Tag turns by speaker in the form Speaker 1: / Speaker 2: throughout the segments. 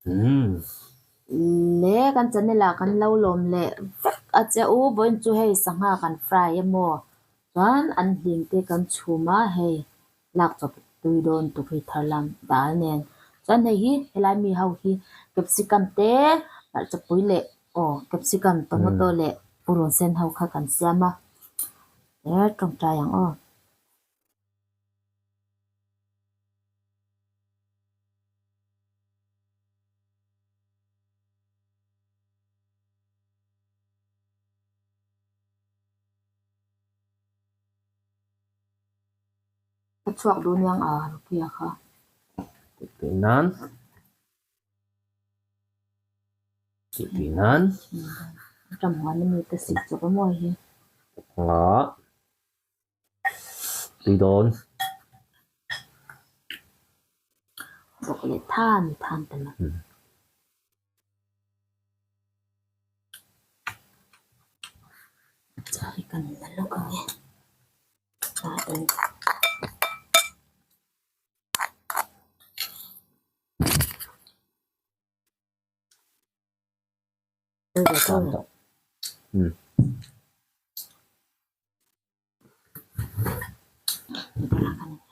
Speaker 1: Le kan channel ah kan lo lawm leh vek a che u vawiin chu hei sangha kan fry emaw chuan an hling te kan chhum a hei lak chawp tui dawn tuk hi thar lam dal nen chuan hei hi helai mi ho hi capsicum te hmarchapui leh aw capsicum tomato leh purun sen ho kha kan siam a e tawngtai ang aw. A chhuak duh aniang a Rukia kha.
Speaker 2: Tih tih nan. Tih tih nan.
Speaker 1: Ram huan ami te sik chawp a mawi hi.
Speaker 2: Nga. Tui dawn.
Speaker 1: Bawk leh than than ta mai. Chaw hi kan la lawk ang e.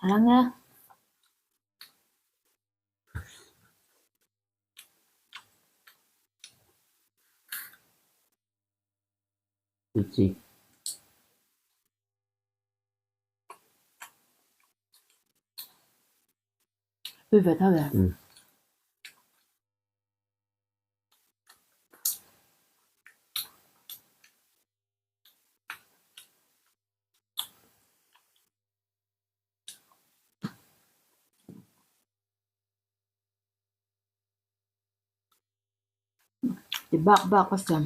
Speaker 1: Rang e.
Speaker 2: Chi.
Speaker 1: Tui ve tho e. Ti bak bak a siam.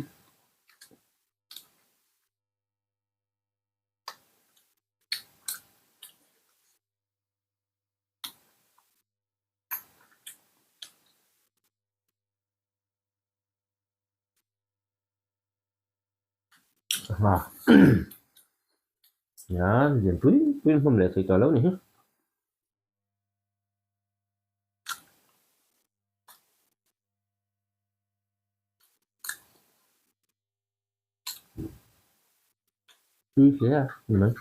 Speaker 2: Sangha hian lian pui pui hlawm leh thei tawh lo ni hi. Tui hle a ni mai.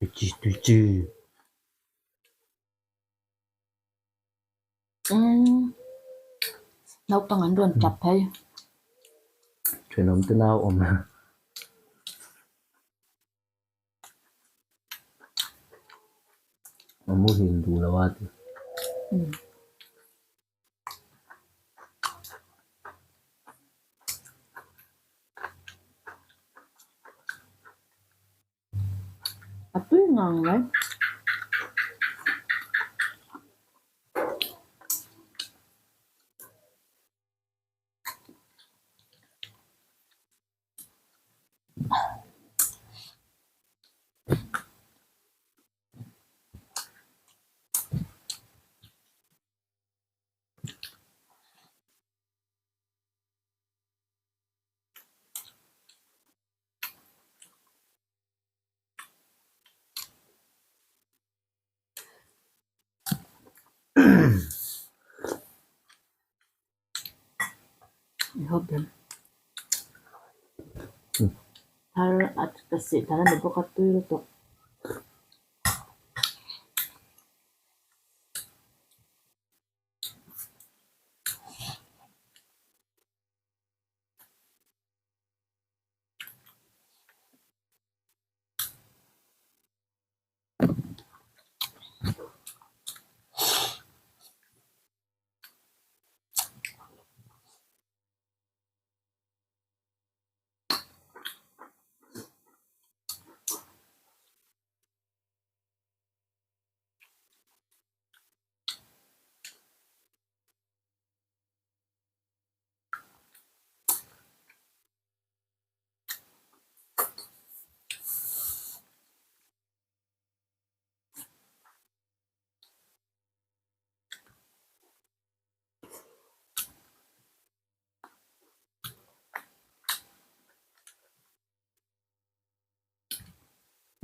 Speaker 2: Tui chi tui chi.
Speaker 1: Naupang an rawn tap phei.
Speaker 2: Thenawm te nau awm. A muhil duh lo a ti.
Speaker 1: A tui ngang mai. Hawp dang. Thar a ka sih thar a ni bawk a tui lutuk.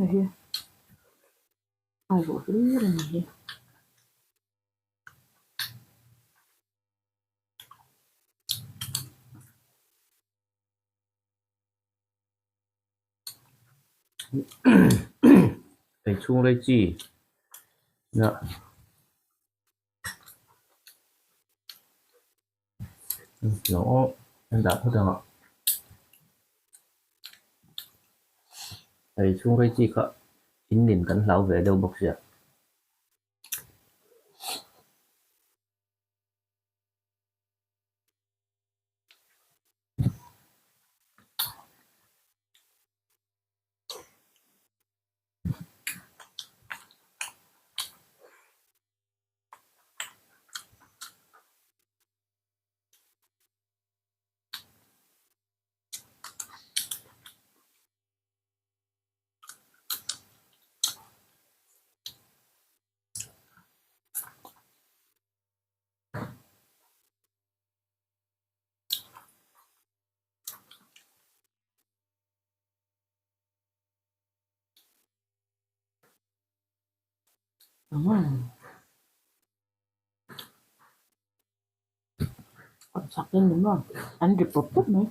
Speaker 1: Hei hi a ruh hlir a ni hi.
Speaker 2: Ei chhung rei chi na lo aw an dah phawt ang a ei chhung rei chi kha in nin kan hlau ve deuh bawk sia.
Speaker 1: A chak em ni maw an ri pawp pawp mai.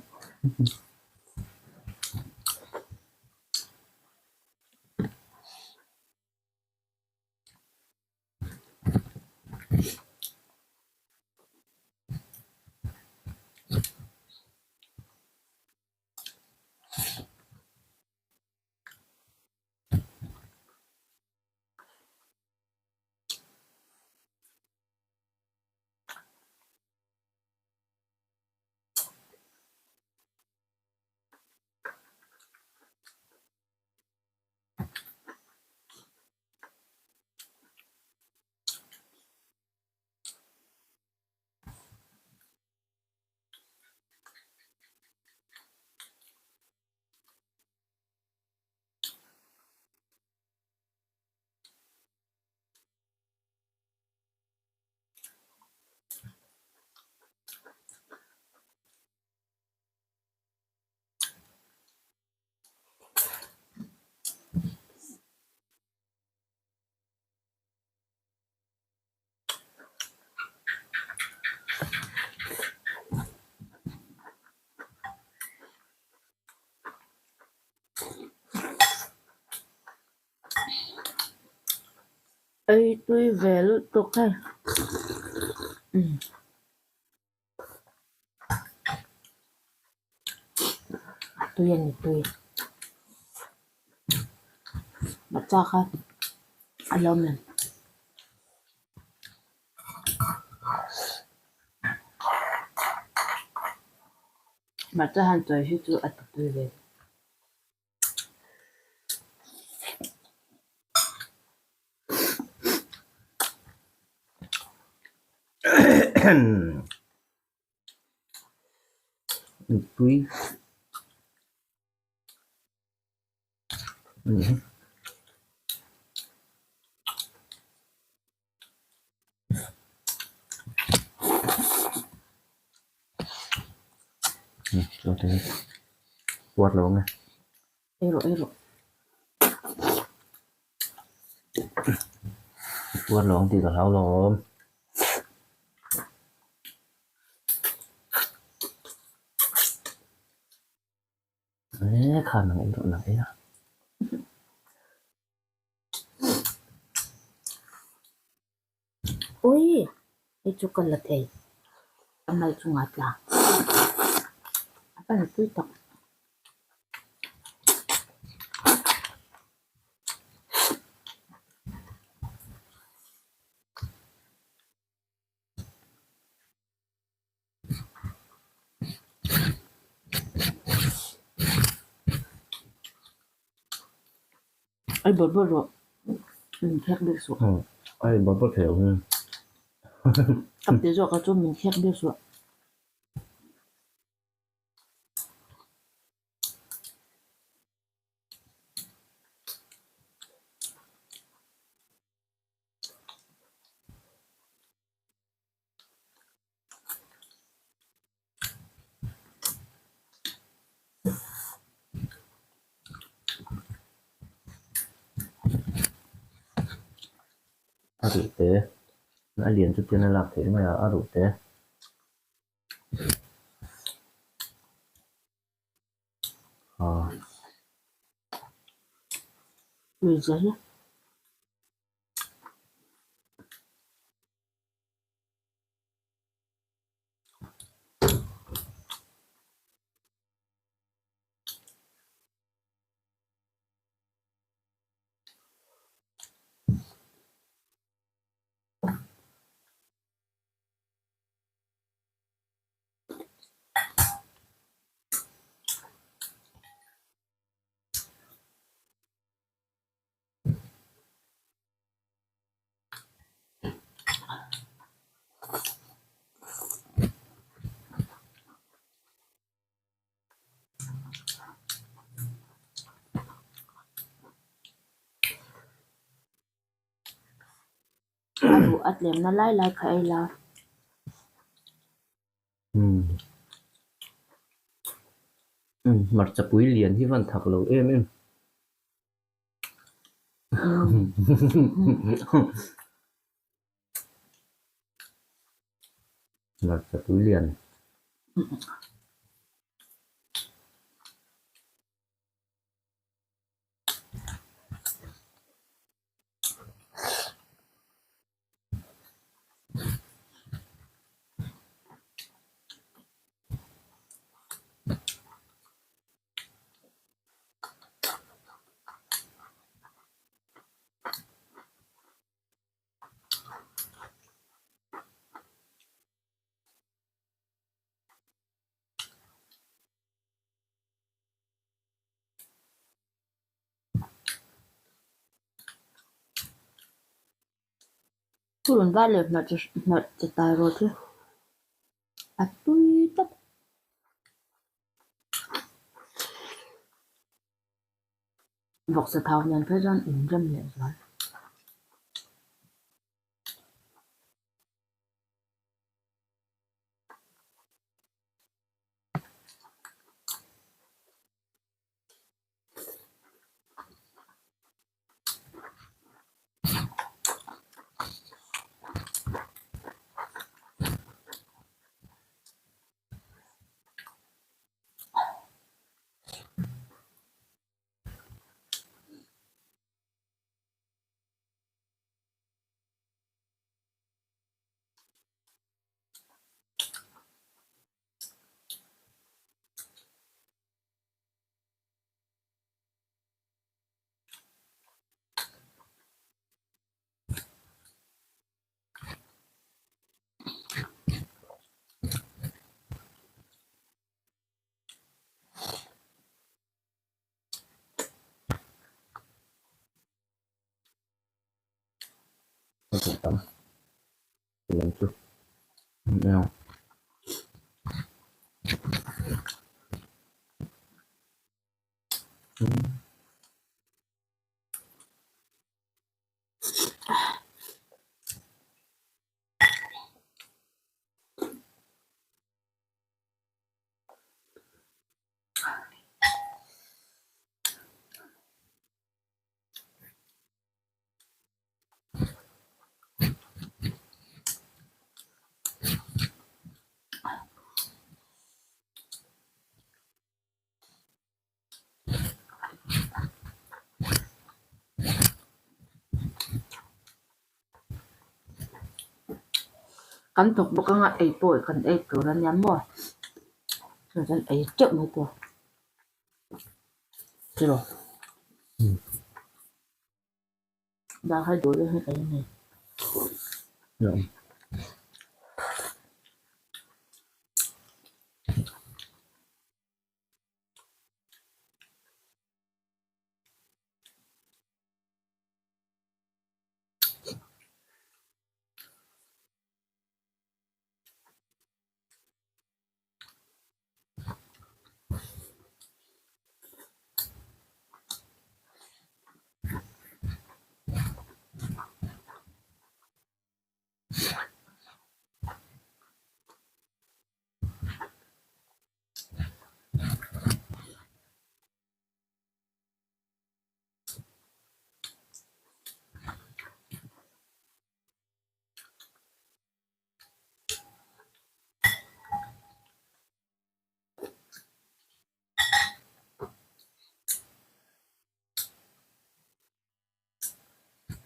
Speaker 1: Ei tui ve lutuk hei umm. Tui a ni tui hmarcha kha a lo men. Hmarcha han chawi hi chu a ti tui ve.
Speaker 2: Tui puar lo ang e.
Speaker 1: Ei rawh ei rawh.
Speaker 2: Puar lo ang tih ka hlau lo awm. Kha nang ei rawh nang ei a.
Speaker 1: Ui! Hei chu ka la thei. A mal chungah tla. A van tui tak. Ai bawrh bawrh rawh min khek bik suh.
Speaker 2: Ai bawrh bawrh thei lo hi.
Speaker 1: Ka ti zawk a chu min khek bik suh.
Speaker 2: A ruh te a lian chu tian a lak theih mai a a ruh te.
Speaker 1: A ruh a tlemna lai lai kha ei la.
Speaker 2: Hmarcha pui lian hi van thak lo em em. Hmarcha pui lian.
Speaker 1: Chulun vai leh hmarcha hmarcha tai rawt hi a tui tawp. Vawksa thau nen phei chuan inrem leh zual. Kan thawk bawk anga ei pawh kan ei tur a nia maw? Chuan chuan ei teuh mai tur. Tiraw? Dah hai duh deuh hi ei a ni.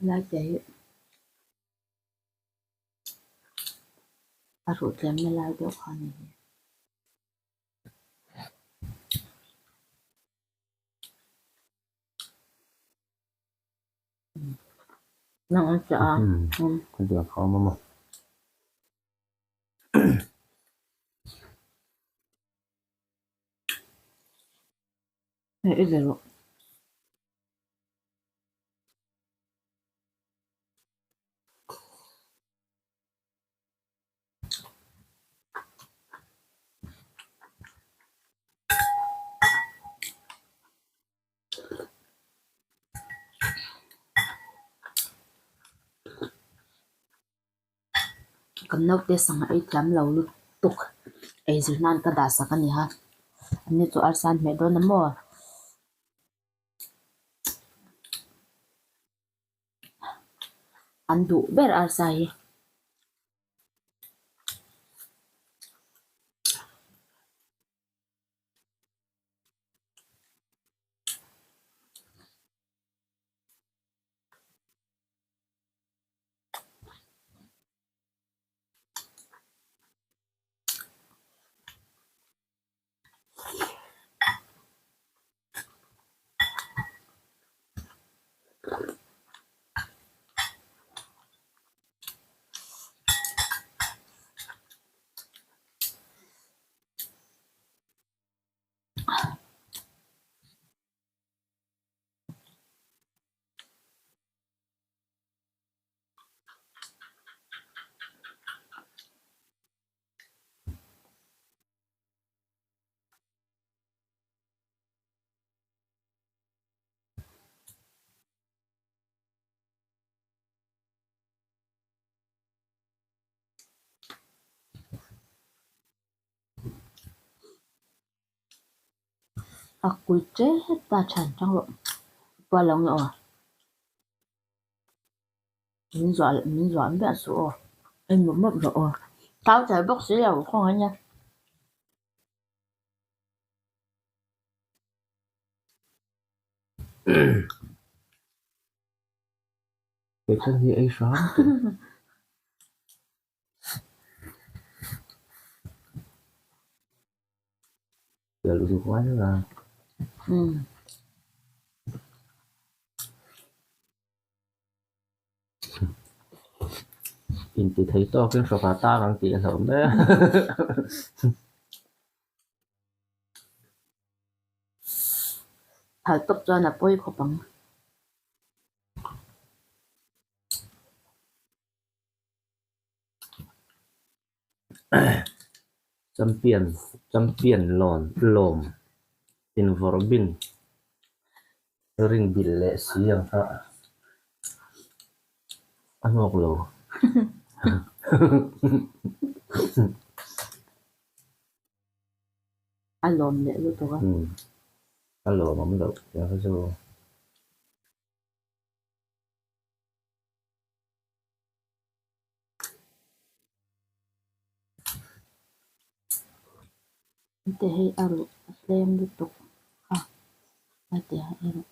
Speaker 1: Lai te hi a ruh tlemna lai deuh kha a ni hi. Nang an fiah a.
Speaker 2: Ka biak kha awm a maw.
Speaker 1: Hei i ve rawh. Kan naute sangha ei thiam lo lutuk ei zir nan ka dah sak a ni a ani chu arsa an hmeh dawn a maw. An duh ber arsa hi. A kul tep ta than tang rawh pual lo nge aw min zuah min zuah miah suh aw en mawp mawp rawh aw thau thei bawk si lo khawngaih nia.
Speaker 2: Kei chuan hi ei hram teh. Pial duh ngai a. Inti thei tawkin hrawk ah tang ang tih a hlauh mek.
Speaker 1: Phal tawp chuan a pawi khawp ang.
Speaker 2: Champion champion lawn lawm invawrh bin rin bilh leh si ang kha a hnawk lo.
Speaker 1: A lawm leh lutuk a.
Speaker 2: A lawm awm loh tiang kha chu.
Speaker 1: Heti hei a ruh a tlem lutuk a heti a erawh.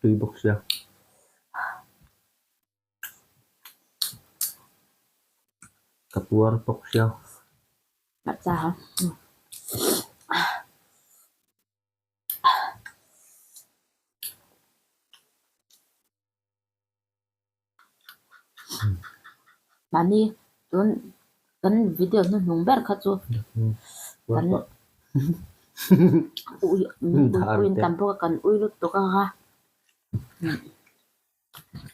Speaker 2: Tui bawk sia. Ka puar bawk sia.
Speaker 1: Mahni tun kan video hnuhnung ber kha chu kan ui uipuiin tam bawk a kan ui lutuk a kha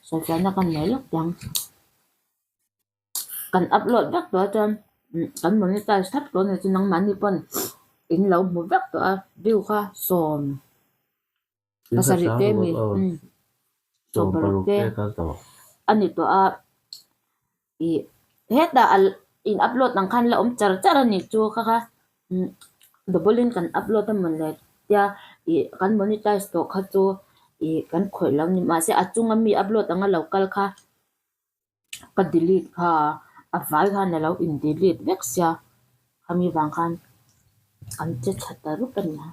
Speaker 1: sawifiahna kan nei lawk teh ang. Kan upload vek tawh a chuan kan monetize thlap tawh a ni chu nangmahni pawn in lo hmu vek tawh a view kha sawm. Pasarih te mi 16 te a ni tawh a, ih hetah in upload ang khan la awm char char a nih chu kha kha double in kan upload a mawn le tia ih kan monetize tawh kha chu ih kan khawih lo a ni mahse a chunga mi upload anga lo kal kha ka delete kha a vai khan a lo in delete vek sia khami vang khan an che tha ta rup a ni a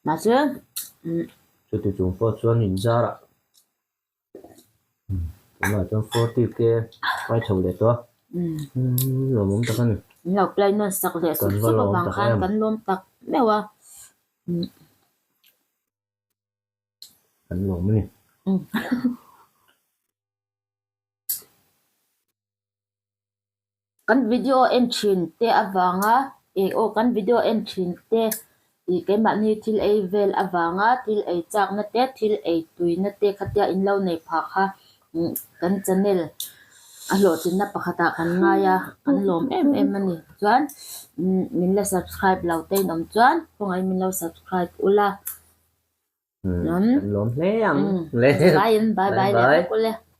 Speaker 1: mahse umm.
Speaker 2: Chuti chung pawh chuan inzar ah tunah chuan 40 te kai chho leh tawh a umm lawmawm tak a ni.
Speaker 1: Min lo play nawn sak leh sup sup avang khan kan lawm tak meuh a umm.
Speaker 2: Kan lawm a ni.
Speaker 1: Kan video en thin te avanga ih aw kan video en thin te ih keimahni thil ei vel avanga thil ei chakna te thil ei tuina te khatia in lo nei phah kha kan channel a hlawhtlinna pakhatah kan ngai a kan lawm em em a ni chuan min la subscribe lo te in awm chuan khawngaih min lo subscribe ula.
Speaker 2: Kan lawm hle ang.
Speaker 1: Bye bye. Bye bye.